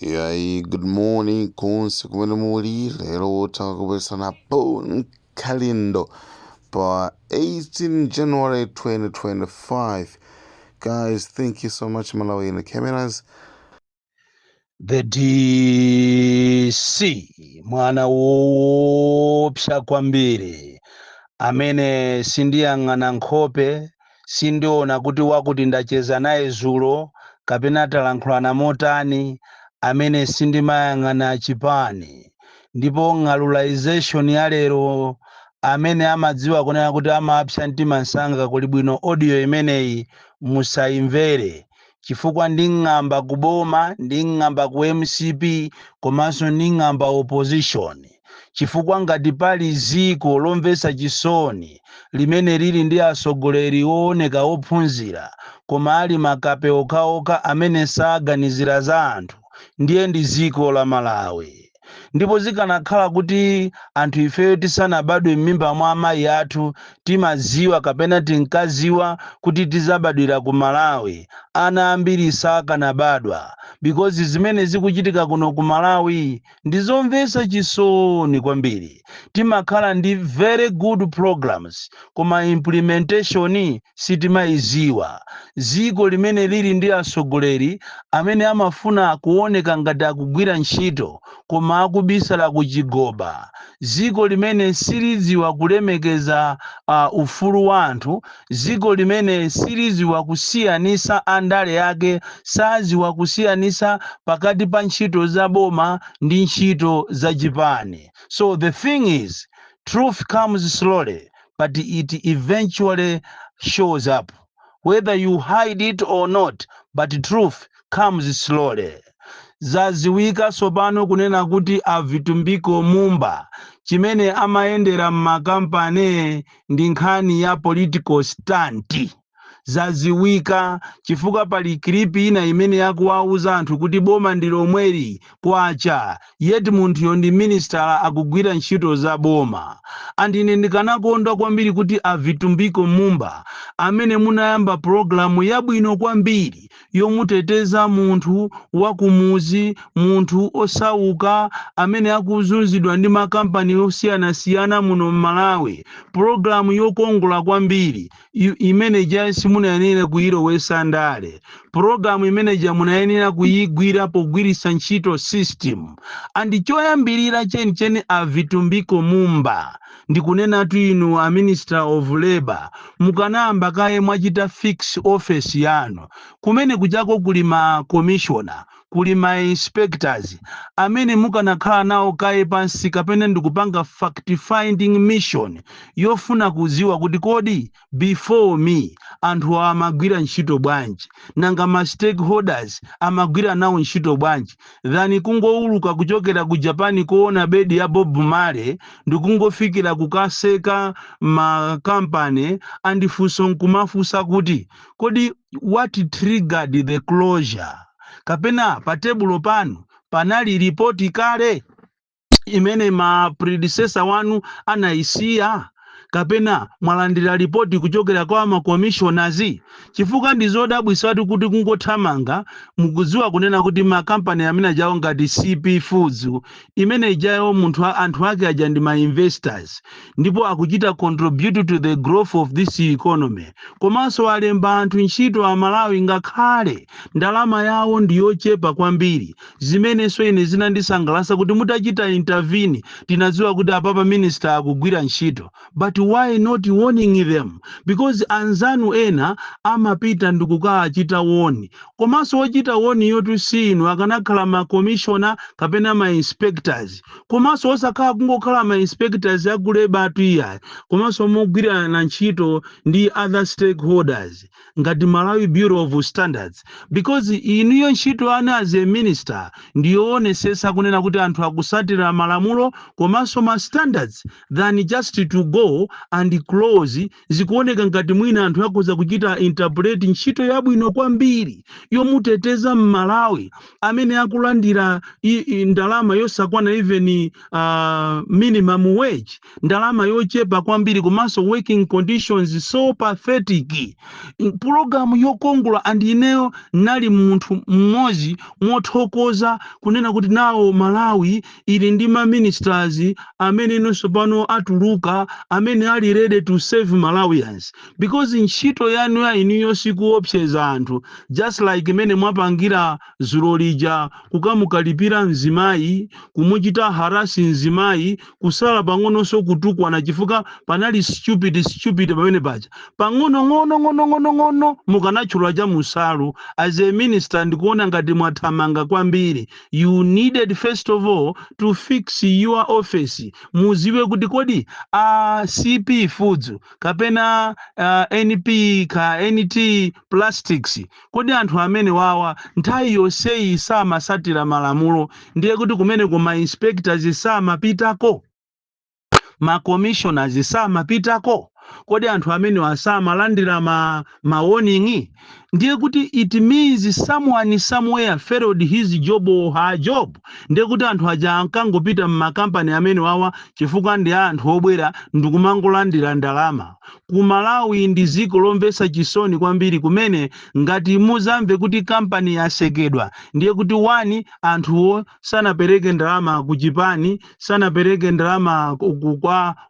Yayi, good morning konse kumene muli. Lero takubweretserani Bon Kalindo pa 18 January 2025. Guys, thank you so much. Malawi in the cameras. The DC, mwana woopsa kwambiri amene sindiyang'ana nkhope, sindiona kuti wakuti ndacheza naye zulo kapena talankhulana motani, amene sindimayang'ana chipani. Ndipo ng'alulization ya lero, amene amadziwa kunena kuti amapsa mtima msanga, kuli bwino audio imeneyi musayimvere, chifukwa nding'amba kuboma, nding'amba ku MCP, komanso nding'amba opposition. Chifukwa ngati pali ziko lomvetsa chisoni limene lili ndi atsogoleri wooneka ophunzira koma ali makape okhaokha amene saganizira za anthu, ndiye ndi ziko la Malawi. Ndipo zikanakhala kuti anthu ifeyo tisanabadwe m'mimba mwa amayi athu timaziwa kapena tinkaziwa kuti tizabadwira ku Malawi, ana ambiri sakanabadwa, because zimene zikuchitika kuno ku Malawi ndizomvetsa chisoni kwambiri. Timakhala ndi very good programs, koma implementation sitimayiziwa. Ziko limene lili ndi atsogoleri amene amafuna kuoneka ngati akugwira ntchito koma akubisala kuchigoba, ziko limene silidziwa kulemekeza ufulu wa anthu, ziko limene silidziwa kusiyanisa andale ake, saziwa kusiyanisa pakati pa ntchito za boma ndi ntchito za chipani. So the thing is, truth comes slowly, but it eventually shows up, whether you hide it or not, but truth comes slowly. Zaziwika tsopano kunena kuti a Vitumbiko Mumba chimene amayendera m'makampani ndi nkhani ya political stunt. Zaziwika chifukwa pali clip ina imene yakuwauza anthu kuti boma ndi lomweli, kwacha, yet munthuyo ndi minister, akugwira ntchito za boma. And ine ndikanakondwa kwambiri kuti a Vitumbiko Mumba, amene munayamba pulogalamu yabwino kwambiri yomuteteza munthu wakumuzi, munthu osauka amene akuzunzidwa ndi makampani osiyanasiyana muno m'Malawi, pulogalamu yokongola kwambiri imene ija simunayenera kuyilowesa ndale. Pulogalamu imeneja munayenera kuyigwira pogwiritsa ntchito system. And choyambirira chenicheni, a Vitumbiko Mumba, ndikunenatu inu a Minister of Labor, mukanayamba kaye mwachita fix office yanu. Kumene kuchako kuli ma commissioner, kuli ma inspectors amene mukanakhala nawo kaye pansi kapena ndikupanga fact finding mission yofuna kuziwa kuti kodi before me anthu amagwira ntchito bwanji, nanga ma stakeholders amagwira nawo ntchito bwanji, than kungouluka kuchokera ku Japan kuona bedi ya Bob Marley ndikungofikira kukaseka makampani. And funso nkumafunsa kuti kodi what triggered the closure? Kapena pa tebulo panu panali ripoti kale imene ma predecessor wanu anayisiya, kapena mwalandira ripoti kuchokera kwa ma commissioners? Chifukwa ndi zodabwisatu kuti kungothamanga, mukudziwa kunena kuti makampani amene ajawo ngati CP Foods imene ijayo, munthu anthu ake aja ndi ma investors ndipo akuchita contribute to the growth of this economy, komanso alemba anthu ntchito Amalawi ngakhale ndalama yawo ndi yochepa kwambiri. Zimenenso ine zinandisangalatsa kuti mutachita intervene, tinadziwa kuti apapa minister akugwira ntchito. But why not warning them? Because anzanu ena amapita ndikukachita warn, komanso wochita warn yotu si inu, akanakhala ma commissioner kapena ma inspectors, komanso osakhala kungokhala ma inspectors aku labour atu iyayi, komanso mogwirana ntchito ndi other stakeholders ngati Malawi Bureau of Standards, because inuyo ntchito yanu as a minister ndiyoonetsetsa kunena kuti anthu akusatira malamulo komanso ma standards than just to go. and close. Zikuoneka ngati mwina anthu akhoza kuchita interpret ntchito yabwino kwambiri yomuteteza Mmalawi amene akulandira ndalama yosakwana even minimum wage, ndalama yochepa kwambiri, komanso working conditions so pathetic. Pulogalamu yokongola, and ineyo nali munthu mmodzi mothokoza kunena kuti nawo Malawi ili ndi ma ministers amene inonso pano atuluka, amene ali ready to save Malawians, because ntchito yanu ya inuyo sikuopseza anthu, just like imene mwapangira zulo lija, kukamukalipira mzimayi, kumuchita harass mzimayi, kusala pang'ononso kutukwana, chifukwa panali stupid stupid pamene paja pang'ono ng'ono ng'ono ng'ono ng'ono mukanatchula cha musalu. As a minister, ndikuona ngati mwathamanga kwambiri. You needed first of all to fix your office. Muziwe kuti kodi a CP Foods kapena NP ka NT Plastics, kodi anthu amene wawa nthawi yonseyi samasatira malamulo? Ndiye kuti kumene kuma inspectors samapitako, ma commissioners samapitako? Kodi anthu amene asamalandira ma warning? Ndiye kuti it means someone somewhere failed his job or her job. Ndiye kuti anthu aja ankangopita mmakampani amene wawa chifukwa ndi anthu obwera ndikumangolandira ndalama. Ku Malawi ndi dziko lomvetsa chisoni kwambiri, kumene ngati muzamve kuti kampani yasekedwa, ndiye kuti one, anthuwo sanapereke ndalama ku chipani, sanapereke ndalama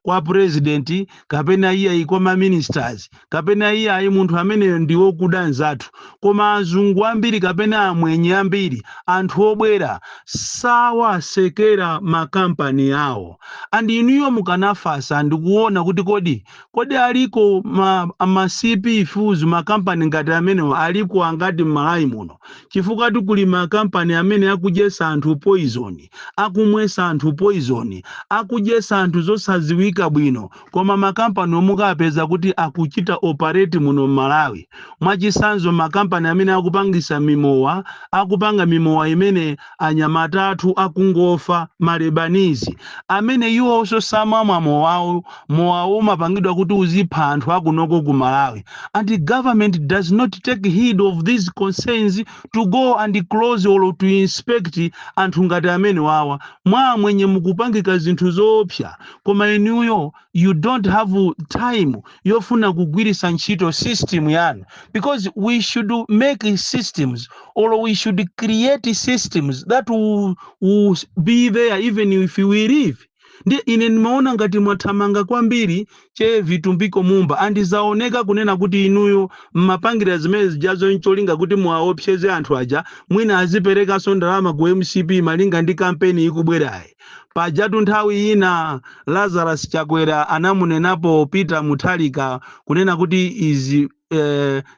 kwa president, kapena iyayi kwa ma ministers, kapena iyayi munthu ameneyo ndi wokuda nzathu. Koma azungu ambiri kapena amwenye ambiri, anthu obwera, sawasekera makampani awo. And inuyo mukanafasa ndikuona kuti kodi aliko ma CP Foods, makampani ngati amenewo aliko angati m'Malawi muno? Chifukwa kuli makampani amene akudyesa anthu poison, akumwesa anthu poison, akudyesa anthu zosadziwika bwino, koma makampani omukapeza kuti akuchita operate muno m'Malawi. Mwachitsanzo, makampani amene akupangisa mimowa, akupanga mimowa imene anyamata athu akungofa, Malebanizi amene iwonso samamwa mowawo, mowawo umapangidwa kuti uzipha anthu akunoko ku Malawi, and the government does not take heed of these concerns to go and close or to inspect anthu ngati amene wawa. Mwa mwenye mukupangika zinthu zoopsa, koma inuyo you don't have time yofuna kugwiritsa ntchito system yanu, because we should make systems or we should create systems that will be there even if we leave. Ndi ine ndimaona ngati mwathamanga kwambiri, che Vitumbiko Mumba, andizaoneka kunena kuti inuyo mmapangira zimene zijazo ncholinga kuti muwaopseze anthu aja, mwina aziperekanso ndalama ku MCP malinga ndi kampeni ikubwerayi. Pajatu nthawi ina Lazarus Chakwera anamunenapo Peter Mutharika kunena kuti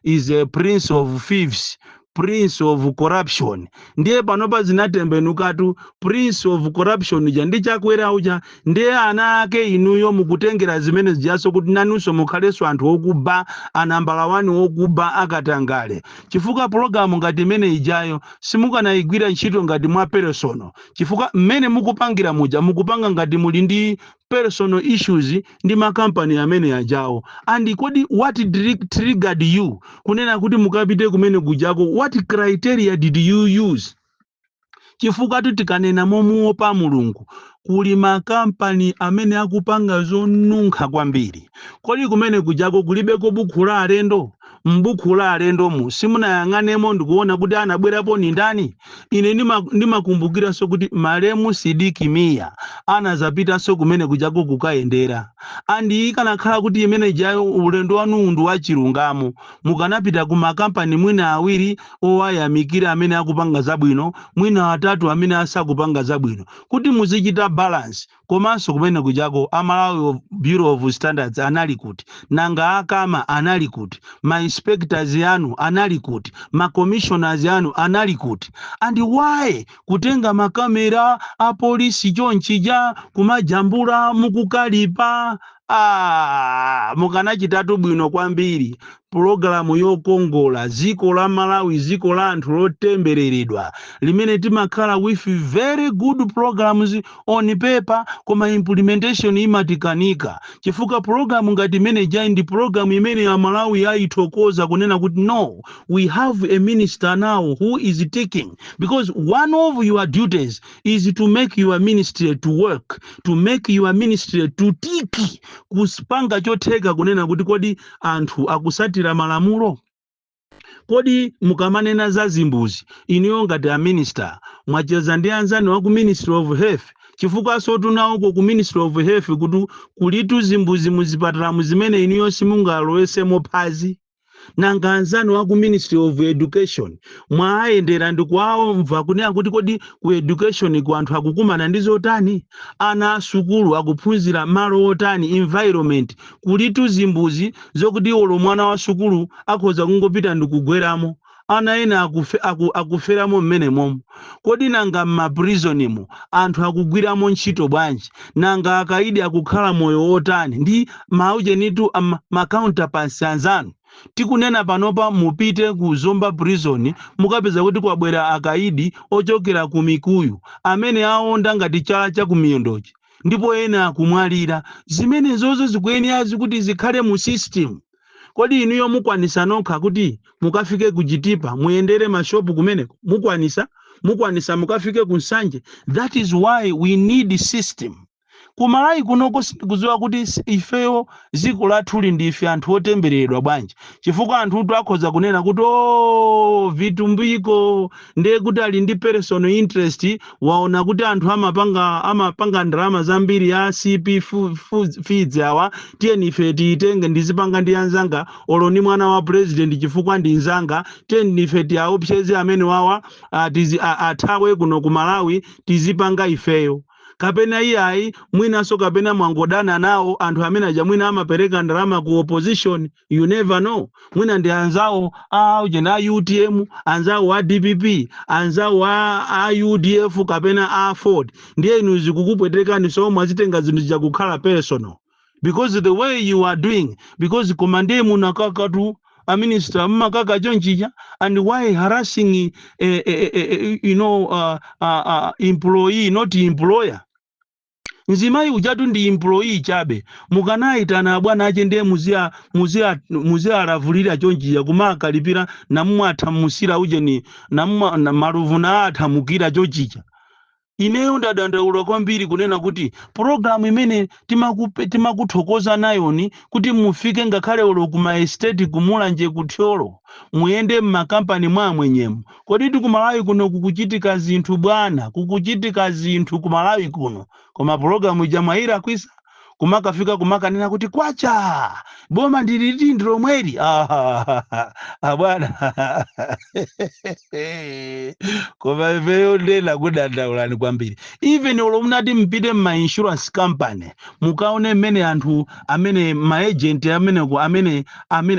is a prince of thieves, prince of corruption. Ndiye panopa zinatembenukatu, prince of corruption ja ndi Chakwera uja. Ndiye ana ake inuyo mukutengera zimene zijaso kuti nanunso mukhalenso anthu okuba, anambala 1 okuba, akatangale, chifukwa pologalamu ngati imene ijayo simukanayigwira ntchito ngati mwa personal, chifukwa mmene mukupangira muja mukupanga ngati muli ndi personal issues ndi makampani amene ajawo. And kodi what triggered you kunena kuti mukapite kumene kujako? What criteria did you use? Chifukwa tikanena momuopa Mulungu, kuli makampani amene akupanga zonunkha kwambiri. Kodi kumene kujako kulibeko bukhu la alendo? M'bukhu la alendomu simunayang'anemo ndikuona kuti anabwerapo ni ndani? Ine ndimakumbukiranso kuti malemu Sidik Mia anazapitanso kumene kujako kukayendera. And ikanakhala kuti imene jayo ulendo wanu ndi wachilungamo, mukanapita ku makampani mwina awiri owayamikira amene akupanga zabwino, mwina atatu amene asakupanga zabwino, kuti muzichita balance. Komanso kumene kujako aMalawi Bureau of Standards anali kuti? Nanga akama anali kuti? Ma inspectors yanu anali kuti? Ma commissioners yanu anali kuti? And why kutenga makamera a polisi chonchija kumajambula mukukalipa? Ah, mukanachitatu bwino kwambiri. Pulogalamu yokongola. Dziko la Malawi, dziko la anthu lotembereredwa limene timakhala with very good programs on paper, koma implementation imatikanika, chifukwa pulogalamu ngati imene ija ndi pulogalamu imene Amalawi ayithokoza kunena kuti, "No, we have a minister now who is taking," because one of your duties is to make your ministry to work, to make your ministry to tick, kupanga chotheka kunena kuti kodi anthu akusatira malamulo? Kodi mukamanena za zimbuzi, inuyo ngati a minister mwacheza ndi anzanu wa ku Ministry of Health? Chifukwa sotunawoko ku Ministry of Health kuti kulitu zimbuzi muzipatala zimene inuyo simungalowesemo phazi. Nanga anzanu wa ku Ministry of Education mwayendera ndikuwamva kunena kuti kodi ku education ku anthu akukumana ndi zotani? Ana asukulu akuphunzira malo otani? Environment, kulitu zimbuzi zokuti olo mwana wa sukulu akhoza kungopita ndikugweramo. Ana ena akuferamo mmene momo. Kodi nanga m'maprisonimo anthu akugwiramo ntchito bwanji? Nanga akaidi akukhala moyo wotani ndi maujenitu ma counterparts anzanu? Tikunena panopa, mupite ku Zomba Prison, mukapeza kuti kwabwera akaidi ochokera ku Mikuyu amene aonda ngati chala cha kumiyondochi, ndipo ena akumwalira. Zimenezozo zikuyenera kuti zikhale mu system. Kodi inuyo mukwanisa nokha kuti mukafike ku Chitipa, muyendere mashopu kumeneko? Mukwanisa mukafike ku Nsanje? That is why we need system. Kumalawi kunoko sindikudziwa kuti ifeyo dziko lathuli ndife anthu otembereredwa bwanji, chifukwa anthutu akhoza kunena kuti, "O Vitumbiko, ndiye kuti ali ndi personal interest, waona kuti anthu amapanga ndalama zambiri ya CP Feeds awa, tiyeni ife tiyitenge, ndizipanga ndi anzanga, olo ndi mwana wa president, chifukwa ndi nzanga, tiyeni ife tiaopseze amene wawa athawe kuno ku Malawi, tizipanga ifeyo." Kapena iyayi, mwinanso kapena mwangodana nawo anthu amene aja, mwina amapereka ndalama ku opposition. You never know, mwina ndi anzawo a ujena a UTM, anzawo a DPP, anzawo a UDF kapena a Ford, ndiye inu zikukupwetekani, so mwazitenga zinthu zikukhala personal because the way you are doing, because koma ndiye munakakatu a minister, mmakaka chonchija. And why harassing employee, not employer? Mzimayi ujatu ndi employee chabe. Mukanayitana abwana ache, ndiye muziyalavulira chonchija, kumakalipira namumwe athamusira ujeni namumwe maluvu na athamukira chonchija. Ineyo ndadandaula kwambiri kunena kuti pulogalamu imene timakuthokoza nayoni kuti mufike ngakhale ulo kuma estate, kumulanje, kuthyolo, muyende mmakampani mwamwenyemo. Kodi tikumalawi kuno kukuchitika zinthu bwana, kukuchitika zinthu kumalawi kuno, koma pulogalamu ija mwayirakwisa, kumakafika kumakanena kuti kwacha boma ndiliti ndilomweri. Ah, bwana, koma ifeyo ndena kudandaulani kwambiri. Even olo munati mpite mma insurance company, mukaone mmene anthu amene ma agent ameneko amene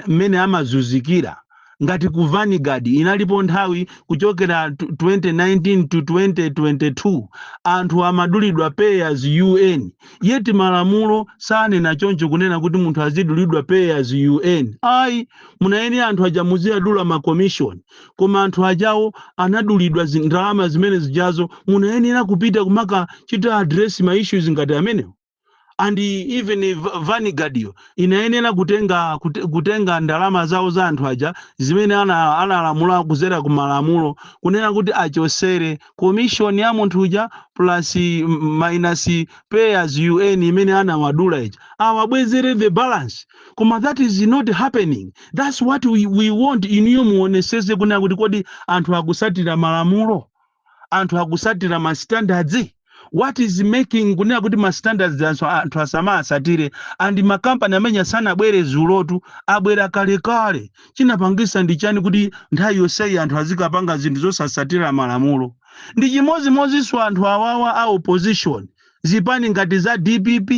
mmene amazunzikira. Ngati ku Vanguard inalipo nthawi kuchokera 2019 to 2022 anthu amadulidwa pay as you earn, yet malamulo sanena choncho kunena kuti munthu azidulidwa pay as you earn. Ayi, munayenera anthu aja muziyadula ma commission, koma anthu ajawo anadulidwa ndalama zimene zijazo. Munayenera kupita kumaka chita address ma issues ngati amenewo. And even Vanguard yo inayenera kutenga ndalama zawo za anthu aja zimene analamula kuzera ku malamulo kunena kuti achosere commission ya munthu uja plus minus pay as you earn imene anawadula ija, awabwezere the balance. Koma that is not happening. That's what we want. Inuyo muonesese kunena kuti kodi anthu akusatira malamulo? Anthu akusatira ma standards? What is making kunena kuti ma standards anthu asamasatire? And makampani amene sanabwere zulotu, abwera kalekale. Chinapangisa ndi chani kuti nthawi yonseyi anthu azikapanga zinthu zosasatira malamulo? Ndi chimodzimodzinso anthu awawa a opposition, zipani ngati za DPP,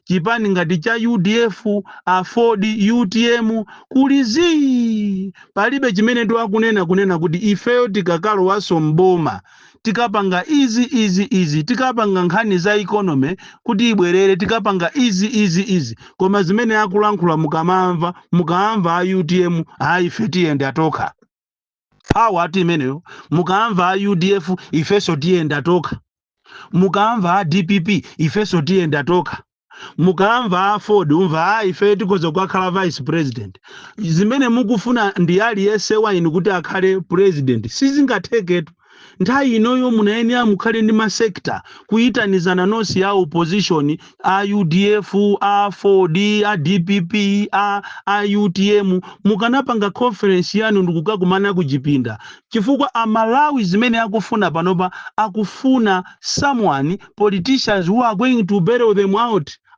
chipani ngati cha UDF, AFORD, UTM, kuli zii, palibe chimene tiwakunena kunena kuti ifeyo tikakalowaso mboma. Tikapanga izi, izi, izi, tikapanga nkhani za economy kuti ibwerere, tikapanga izi, izi, izi. Koma zimene akulankhula, mukamamva, mukamva a UTM, "Ayi, ife tiyenda tokha," power ati imeneyo. Mukamva a UDF, "Ifenso tiyenda tokha." Mukamva a DPP, "Ifenso tiyenda tokha." Mukamva a AFORD, umva, "A ife tikhoza kukakhala vice president." Zimene mukufuna ndi aliyense wa inu kuti akhale president, sizingatheketu. Nthawi inoyo munayenera mukhale ndi ma sector, kuyitanizana nonse a opposition, a UDF, a AFORD, a DPP, a UTM. Mukanapanga conference yanu ndikukakumana kuchipinda, chifukwa Amalawi zimene akufuna panopa, akufuna someone, politicians who are going to bail them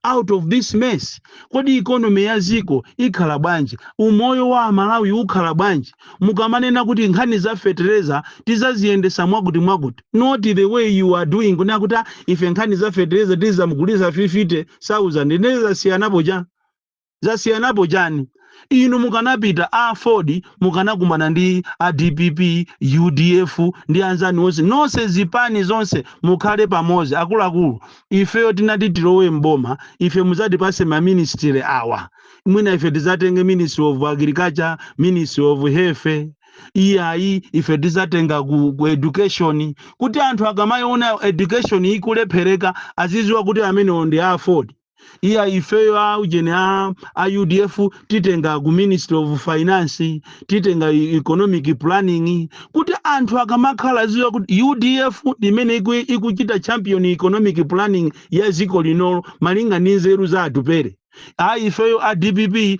out of this mess. Kodi economy ya ziko ikhala bwanji? Umoyo wa Amalawi ukhala bwanji? Mukamanena kuti nkhani za fetereza tizaziyendesa mwakuti mwakuti, not the way you are doing, kuna kuti, "Ah, ife nkhani za fetereza tizamugulisa 50,000." Ndine zasiyanapo cha zasiyanapo chani? Inu mukanapita, a AFORD, mukanakumana ndi a DPP, UDF ndi anzani onse, nonse zipani zonse mukhale pamodzi. "Akuluakulu, ifeyo tinati tilowe mboma, ife muzatipase ma ministry awa. Mwina ife tizatenge Ministry of Agriculture, Ministry of Health. Iyayi, ife tizatenga ku education," kuti anthu akamayiona education ikulephereka aziziwa kuti amenewo ndi a AFORD. "Iya, ifeyo a ujene a UDF titenga ku Ministry of Finance, titenga economic planning," kuti anthu akamakhala aziwa kuti UDF imene ikuchita champion economic planning ya ziko linolo malinga ndi nzeru za Atupere. A ifeyo a DPP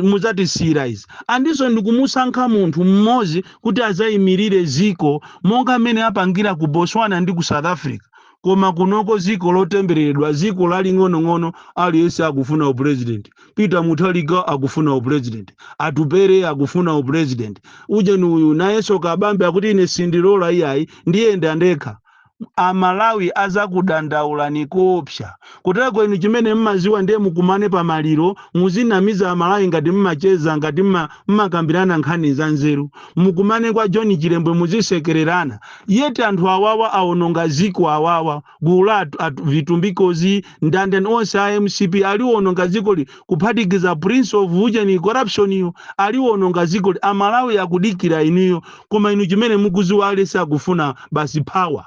muzatisiyira izi. Andinso ndikumusankha munthu mmodzi kuti azayimirire ziko, monga mmene apangira ku Botswana ndi ku South Africa. Koma kunoko, ziko lotembereredwa, ziko laling'onong'ono, aliyense akufuna upresident. Peter Mutharika akufuna upresident, Atupere akufuna upresident, ujeni uyu nayenso Kabambe akuti, "Ine sindilola iyayi, ndiyenda ndekha." Amalawi azakudandaulani koopsa. Kutero inu chimene mmaziwa ndiye mukumane pamaliro, muzinamiza Amalawi ngati mmacheza, ngati mmakambirana nkhani za nzeru. Mukumane kwa John Chilembwe, muzisekererana, yeti anthu awawa awononga ziko. Awawa gulu la vitumbikozi, ndandani onse a MCP aliwononga zikoli, kuphatikiza prince of ujeni corruption iyo, aliwononga zikoli. Amalawi akudikira inuyo, koma inu chimene mukuziwa, alese akufuna basi power.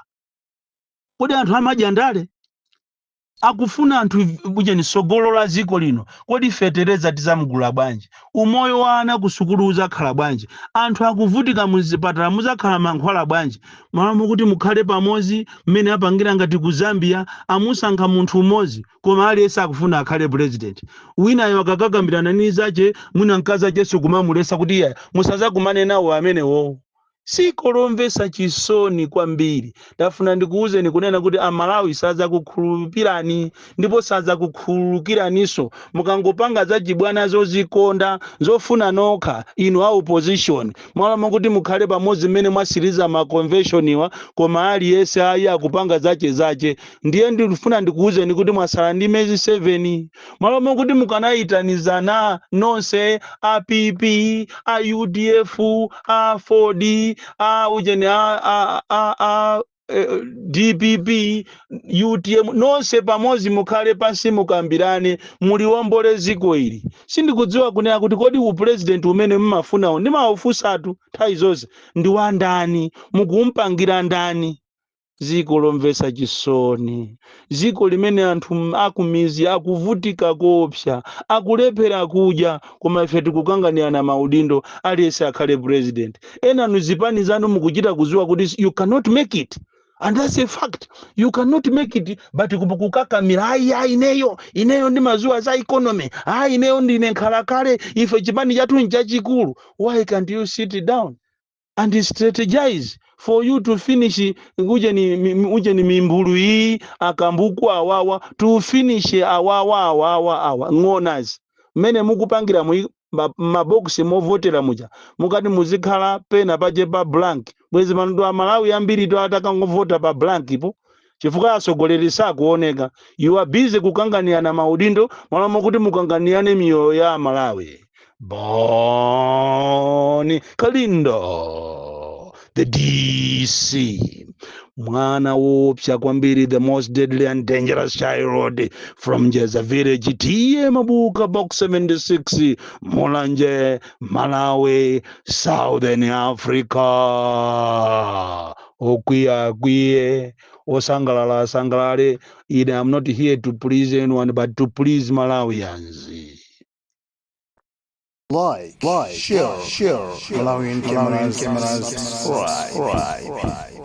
Kodi anthu amadya ndale? Akufuna anthu ujeni sogolo la ziko lino. Kodi fetereza tizamugula bwanji? Umoyo wa ana ku sukulu uzakhala bwanji? Anthu akuvutika muzipatala, muzakhala mankhwala bwanji? Malamu kuti mukhale pamodzi mmene apangira ngati ku Zambia, amusankha munthu umodzi, koma aliyense akufuna akhale president. Winayo akakakambirana ni zache, mwina mkazi acheso kumamulesa kuti, "Iya, musazakumane nawo amenewo." Siko lomvetsa chisoni kwambiri. Ndafuna ndikuwuzeni kunena kuti Amalawi sadzakukhulupirani ndipo sadzakukhululukiraninso mukangopanga zachibwana, zozikonda, zofuna nokha. Inu a opposition, mwalamo kuti mukhale pamodzi mmene mwasiriza ma convention iwa, koma aliyense ayi, akupanga zache zache. Ndiye ndifuna ndikuwuzeni kuti mwasala ndi miyezi 7. Mwalomo kuti mukanayitanizana nonse, a PP, a UDF, a AFORD, a ujeni, a DPP, UTM, nonse pamodzi mukhale pansi, mukambirane, muliwombole ziko ili. Sindikudziwa kunena kuti kodi upresident umene mmafunawo, ndimawufunsatu nthawi zonse, ndi wa ndani? Mukumpangira ndani? Ziko lomvetsa chisoni, ziko limene anthu akumizi akuvutika koopsa, akulephera kudya, koma ife tikukanganirana maudindo, aliyense akhale president. Enanu zipani zanu mukuchita kuziwa kuti you cannot make it, and that's a fact, you cannot make it, but kukakamira, "Ayi, ayi, ineyo ndimaziwa za economy. Ayi, ineyo ndine nkhalakale. Ife chipani chathu nchachikulu." Why can't you sit down and strategize for you to finish ujeni mimbulu iyi, akambuku awawa, to finish awawa, awawa, awa ng'onazi mmene mukupangira mu mabokisi movotera muja? Mukati muzikhala pena pache pa blank, bwezi pano Amalawi ambiri to atakangovota pa blank po, chifukwa atsogoleri sakuoneka. You are busy kukanganirana maudindo mwalamo kuti mukanganirane miyoyo ya Amalawi. Boni Kalindo, the The DC, mwana woopsa kwambiri, the most deadly and dangerous child from Njeza Village, T/A Mabuka, Box 76, Mulanje, Malawi, Southern Africa. Okwiya akwiye, osangalala asangalale. Ine am not here to please anyone but to please Malawians. Like, share, Malawian cameras, subscribe.